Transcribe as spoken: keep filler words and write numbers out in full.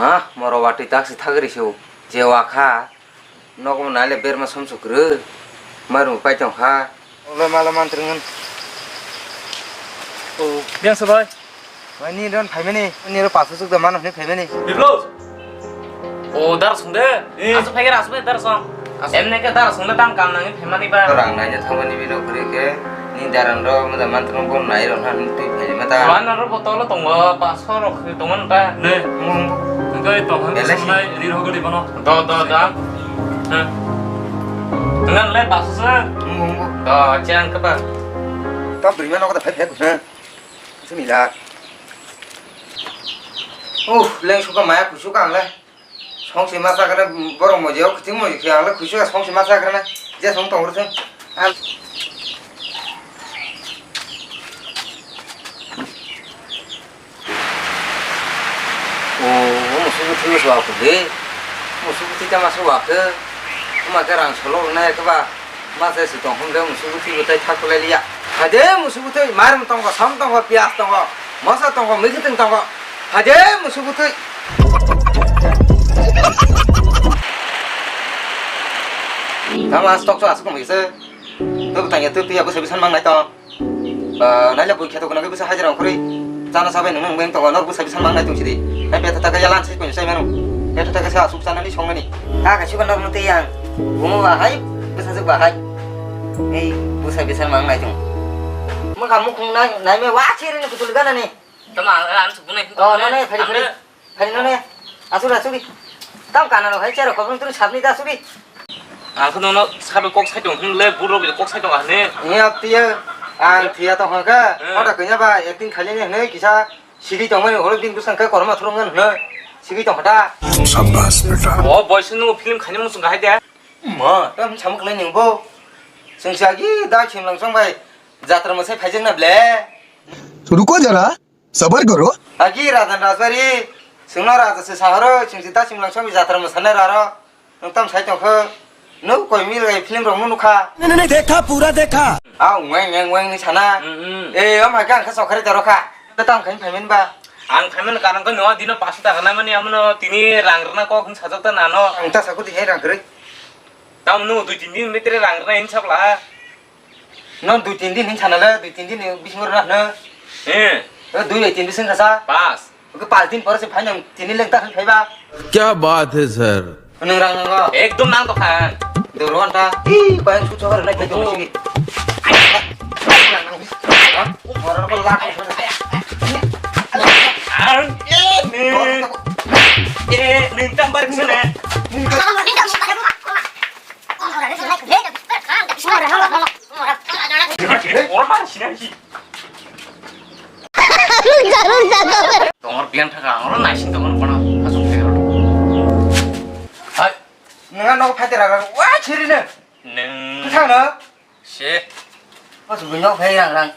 Ha, moro watwi taksi thagri su. Je wakha. Nogo naile berma somsok rw. Maru pai tong kha. Ole mala mantri ngun. O, biang sabai. Wai ni ron phaimani, ni ro pasu suk da mano ni phaimani. Biblo. O dar sung de. Eh. Asu phai ra asu dar sung. Asu. Emne ke dar sung de tam kam nang phaimani ba. Rang nai ja thangmani bino kuri ke. Ni daran ro mo da mantri ngun nai ro na ni twi phaimata. Wan ro botol tongo pasu ro khri tongo ta. Ne. Mung. Ngai tong han. Bele si. Nai ri ro gari bono. Do do da. Hah. Ngan le pasu sa. Mung. Do chang ke ba. Ta bri ma no ka phai phai. Sini da. Uh, leng suka maya kusuka ang le. Song si masa kana borok moje ok ting moje kya ang le kusuka song si masa kana. Je song tong ruteng. Al. Oh, musugo twi se wak de. Musugo twi ta masa wak. Kuma ke rang solo na ke ba. Masa si tong hum de musugo twi tai thak lai liya. Hade musugo twi mar tong ko, sam tong ko, pias tong ko, masa tong ko, mikiteng tong ko. Hade musugo twi. Tama stok so asuk mikse. Tu tanya tu tu ya bu sebisan mang nai tong. Ba, naile bui kheto gwnangwi bwsa hajira ongkhorwi chana chabai nwngnw wngwi wng tongo, nor bwsa bisa mang nai tong sidi. Hai betha taka yalan se kono sai mano. Betha taka sa asuk chanani songnani. Ka ka chuba nor mutwi yang. Bumo ba hai, bwsa jwk ba hai. Ei, bwsa bisa mang nai tong. Mwkha mukhung nai, nai me wa chiri ni kutul ganani. Tama ang, ang sukuna. Oh, nai, nai, phari, phari. Phari none, asuri, asuri. Tam kana rok hai chero, kokno turu sabni da asuri. Ang khe nono sabe kok sai tong hwnle, buro bil kok sai tong hane. Ni aptiya, ang thiya tong kha. Hmm. Ota kanya ba acting khali ne hne kisa sigi tong mani horo din busan khe korma thurung ngan hne. Sigi tong hata. Shabash beta. O boy sunu film khani musung hai de. Ma, tam samuk lai ning bo. Sung sagi da chim lang song bai. Jatra mo sai phai jeng na ble. Ruko jara. Sabar karo. Agi Rajan Rajbari, chwngno Raja se sahoro, chwng se ta chwng lang sami jatra mwsana raro. Nwng tam sai tong kho, nwng koi mil gai film rok nukha. Nahi, nahi, nahi, dekha, pura dekha. A weng weng weng ni sana. Mm, mm. E, o ma khe ang khe sokhari taro kha. Ta tam khain phaimen ba. Ang phaimen kanang ko nwa dino pasu ta kana mani amono tini rang rwna kok hin sajak ta nano. Ang ta saku di hai rang kwrwi. Tam nu dui tin din mitre rang rwna hin sabla. No dui tin din hin sana le, dui tin din bisingo rwna hwno. Eh. O dui bai tin bising kasa. Pas. Oke pas din pore se phainang tini lengta khan phaiba. Kya baat hai sir? Nung rang nango. Ekdom nang tokha. Doro anta. Ih, bayang sucho har nai phai tong sigi. Morar ko lak. Ang, eh, ni. Eh, ni tambar sene. Oro mani sinai si. Tongor pian thaka, oro naising tongor kono, asuk tero. Hai. Nunga nogo phaitera, wa chiri ne. Neng. Thang no. Se. Asuk nogo phai rang rang.